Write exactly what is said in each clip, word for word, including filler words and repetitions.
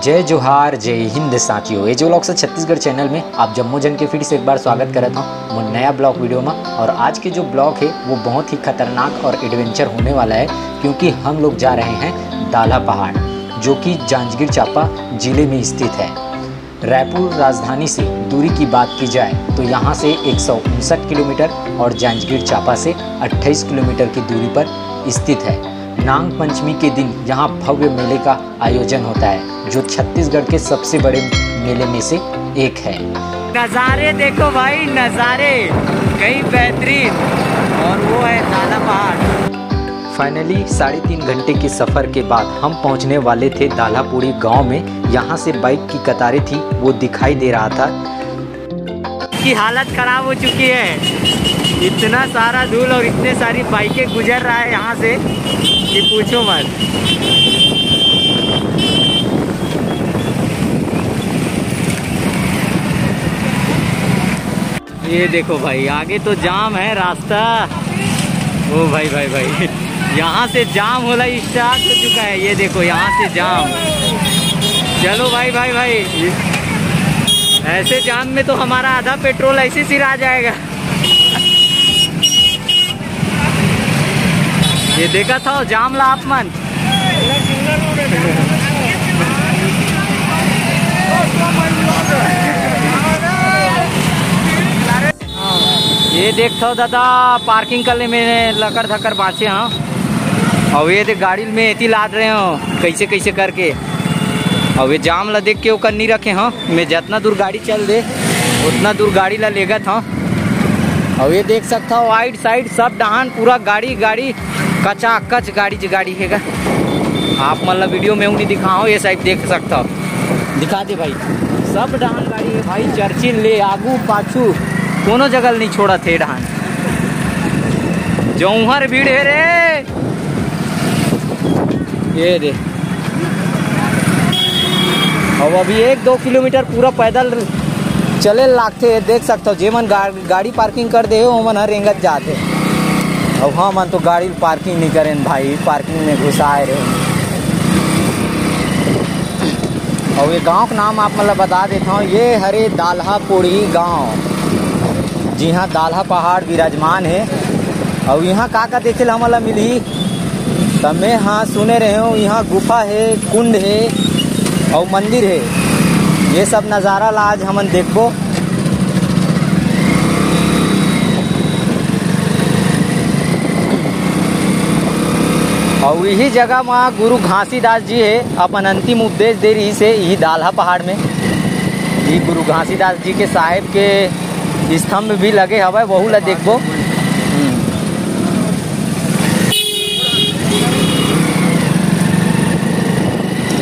जय जोहार, जय हिंद साथियों। एजो व्लॉग्स छत्तीसगढ़ चैनल में आप जम्मो झन के फिर से एक बार स्वागत करत हूँ मोर नया ब्लॉग वीडियो में। और आज के जो ब्लॉग है वो बहुत ही खतरनाक और एडवेंचर होने वाला है, क्योंकि हम लोग जा रहे हैं दाल्हा पहाड़, जो कि जांजगीर चांपा जिले में स्थित है। रायपुर राजधानी से दूरी की बात की जाए तो यहाँ से एक सौ उनसठ किलोमीटर और जांजगीर चांपा से अट्ठाईस किलोमीटर की दूरी पर स्थित है। नांग पंचमी के दिन यहाँ भव्य मेले का आयोजन होता है, जो छत्तीसगढ़ के सबसे बड़े मेले में से एक है। नज़ारे देखो भाई, नज़ारे कई बेहतरीन। और वो है दाल्हा पहाड़। फाइनली साढ़े तीन घंटे के सफर के बाद हम पहुंचने वाले थे दाल्हापुड़ी गांव में। यहाँ से बाइक की कतारें थी, वो दिखाई दे रहा था। की हालत खराब हो चुकी है, इतना सारा धूल और इतने सारी बाइकें गुजर रहा है यहाँ से कि पूछो मत। ये देखो भाई, आगे तो जाम है रास्ता। ओ भाई, भाई, भाई, यहाँ से जाम होला स्टार्ट हो चुका है। ये देखो, यहाँ से जाम। चलो भाई, भाई, भाई, ऐसे जाम में तो हमारा आधा पेट्रोल ऐसे सिरा जाएगा। ये देखा था जाम ला आप मन। ये देखथव दादा, पार्किंग करे में लकड़ धक्कड़ बाँचे हँव। अउ ये देख, गाड़ी में एती लाद रहे हँव, कइसे कइसे करके। अउ ये जाम ला देख के ओकर नी रखे हँव, मैं जतना दूर गाड़ी चल दे, उतना दूर गाड़ी ला लेगत हँव। अउ ये देख सकथव, वाइड साइड सब डहान पूरा गाड़ी, गाड़ी, कचाकच गाड़ी च गाड़ी हे गा। आप मन ला वीडियो में हूँ नी दिखाहूँ, ये साइड देख सकथव। दिखा दे भाई, सब डहान गाड़ी हे भाई, चर्चिल ले आगू पाछू कोनो जगह ल नहीं छोड़त हे डहान। जौहर भीड़ हे रे। ये दे, अब अभी एक दो किलोमीटर पूरा पैदल चले लागथे। देख सकथव, जेमन गा-, गाड़ी पार्किंग कर दे हे, ओमन ह रेंगत जात हे। अब हमन तो गाड़ी पार्किंग नहीं करेन भाई, पार्किंग में घुसाए रहे। अउ ये गांव के नाम आप मन ल बता देथव, ये हरे दाल्हा पोड़ी गांव, जिहां दाल्हा पहाड़ विराजमान हे। अउ इहां का का देखे ल हमन ल मिलही, त मैं हा सुने रहे हूं, इहां गुफा हे, कुंड हे अउ मंदिर हे। ये सब नजारा ला आज हमन देखबो। अउ इही जगह म गुरु घासीदास जी हे अपन अंतिम उपदेश दे रहिस हे इही दाल्हा पहाड़ में। इही गुरु घासीदास जी के साहेब के स्तंभ भी लगे हवय, वहू ला देखबो। हम्म।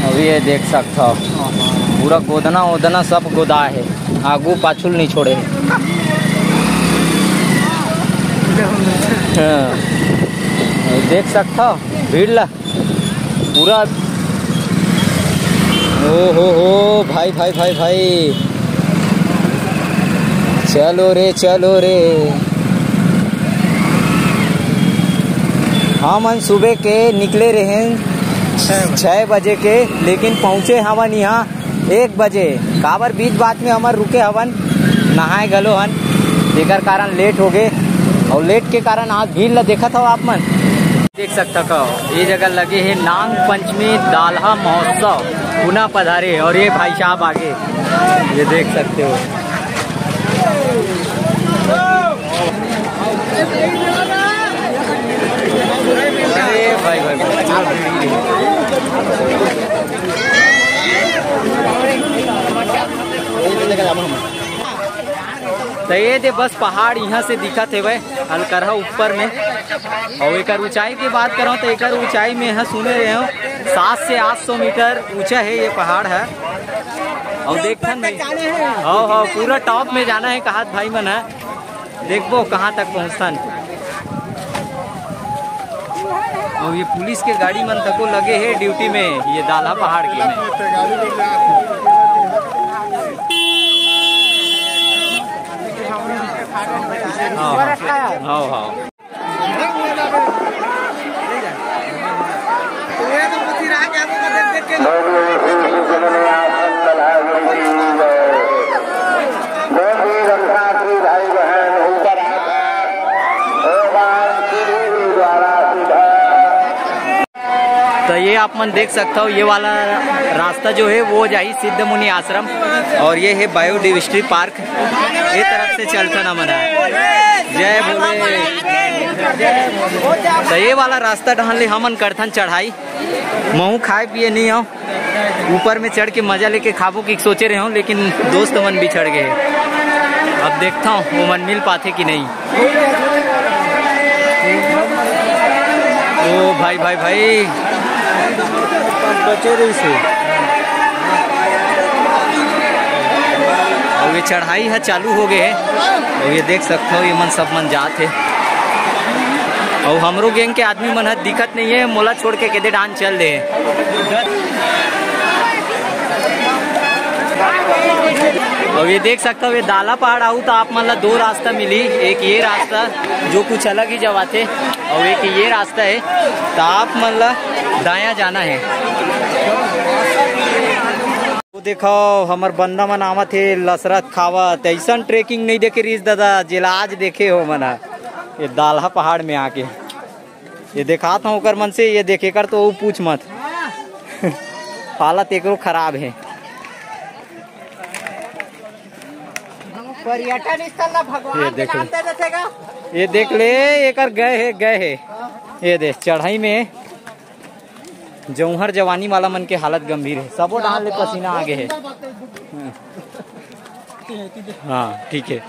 अभी ये देख सकथव, पूरा गोदना वोदना सब गोदा हे, आगू पाछू ल नहीं छोड़े हे। हाँ। देख सकथव भीड़ ला पूरा। ओ हो हो, भाई, भाई, भाई, भाई, चलो रे, चलो रे। हमन सुबह के निकले रहेन छः बजे। छः बजे के, लेकिन पहुँचे हवन यहाँ एक बजे। काबर बीच बात में हमर रुके हवन, नहाए घलो हन, जेकर कारण लेट हो गए। और लेट के कारण आज भीड़ ला देखत हव आप मन। देख सकथव का, ये जगह लगे हे नांग पंचमी दाल्हा महोत्सव, पुनः पधारे, और ये भाई साहब आगे, ये देख सकते हो। अरे भाई, भाई, भाई। तो ये दे बस पहाड़ यहाँ से दिखत हेवय, हलकरहा ऊपर में। और एकर ऊंचाई की बात करूँ तो एकर ऊंचाई में यहाँ सुने रहे हो सात से आठ सौ मीटर ऊंचा है ये पहाड़ है। और देखथन भाई, हाँ, हाँ, पूरा टॉप में जाना है, कहात भाई मन है। देखबो कहाँ तक पहुँचथन। और ये पुलिस के गाड़ी मन तको लगे हे ड्यूटी में, ये दाल्हा पहाड़ के में। हाँ, हाँ। हाँ, हाँ। आप मन देख सकत हो, ये वाला रास्ता जो है वो जाही सिद्ध मुनि आश्रम, और ये है बायोडाइवर्सिटी पार्क। ये तरफ से चलथन हमन ह। जय भोले। तो ये वाला रास्ता डहन ले हमन करथन चढ़ाई। महू खाए पिए नहीं हो, ऊपर में चढ़ के मजा लेके खाबो की सोचे रहे हो, लेकिन दोस्त मन बिछड़ गए। अब देखता हूँ वो मन मिल पाते कि नहीं। ओ भाई, भाई, भाई। बचे रहिस हे। अउ ये चढ़ाई ह चालू हो गए हे। अउ ये देख सकत हो, ये मन सब मन जात हे। अउ हमरो गैंग के आदमी मन ह दिखत नहीं है, मोला छोड़ के केदे डान चल दे। अउ ये देख सकत हो, ये दाला पहाड़ आऊ तो आप मन ला दो रास्ता मिली, एक ये रास्ता जो कुछ अलग ही जवाथे, अउ एक ये रास्ता है, तो आप मन ला दाया जाना है। वो देखो, हमर बंदा मन आवत हे लसरत खावत, ऐसन ट्रेकिंग नहीं देखे रहीस दादा, जेला आज देखे हो मन ह। ये दालहा पहाड़ में आके ये देखात हूँ ओकर मन से, ये देखे कर तो वो पूछ मत। हालत एकरो खराब है। पर्यटन स्थल ना भगवान ये के देख नाम ले। दे देथे गा। ये देख ले, एकर गए है, गए है। ये देख, चढ़ाई में जौहर जवानी वाला मन के हालत गंभीर है, सबो डाल ले पसीना आगे है। हाँ, ठीक है।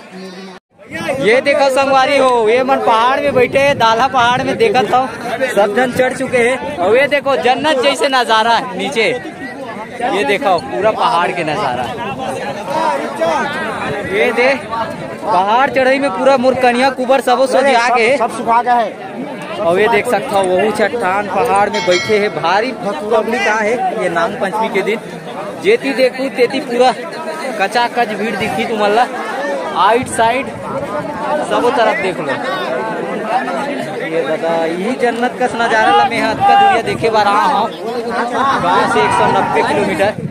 ये देखो संगवारी हो, ये मन पहाड़ में बैठे हैं, दाला पहाड़ में देखत हो, सब जन चढ़ चुके हैं। और ये देखो जन्नत जैसे नजारा है नीचे, ये देखो पूरा पहाड़ के नजारा। ये दे पहाड़ चढ़ाई में पूरा मुरकनिया कुबर सबो सोझिया के है। सब सुखा गया है। और ये देख सकता हो, वहू चट्टान पहाड़ में बैठे हैं, भारी पब्लिक आ है ये नाग पंचमी के दिन। जेती देखू तेती पूरा कचाकच भीड़ दिखी तुमन ला, आइट साइड सबो तरफ देख लो। ये दादा, यही जन्नत कस नजारा ला मैं अतका दुरिया देखे बर आया हूँ, गाँव से एक सौ नब्बे किलोमीटर।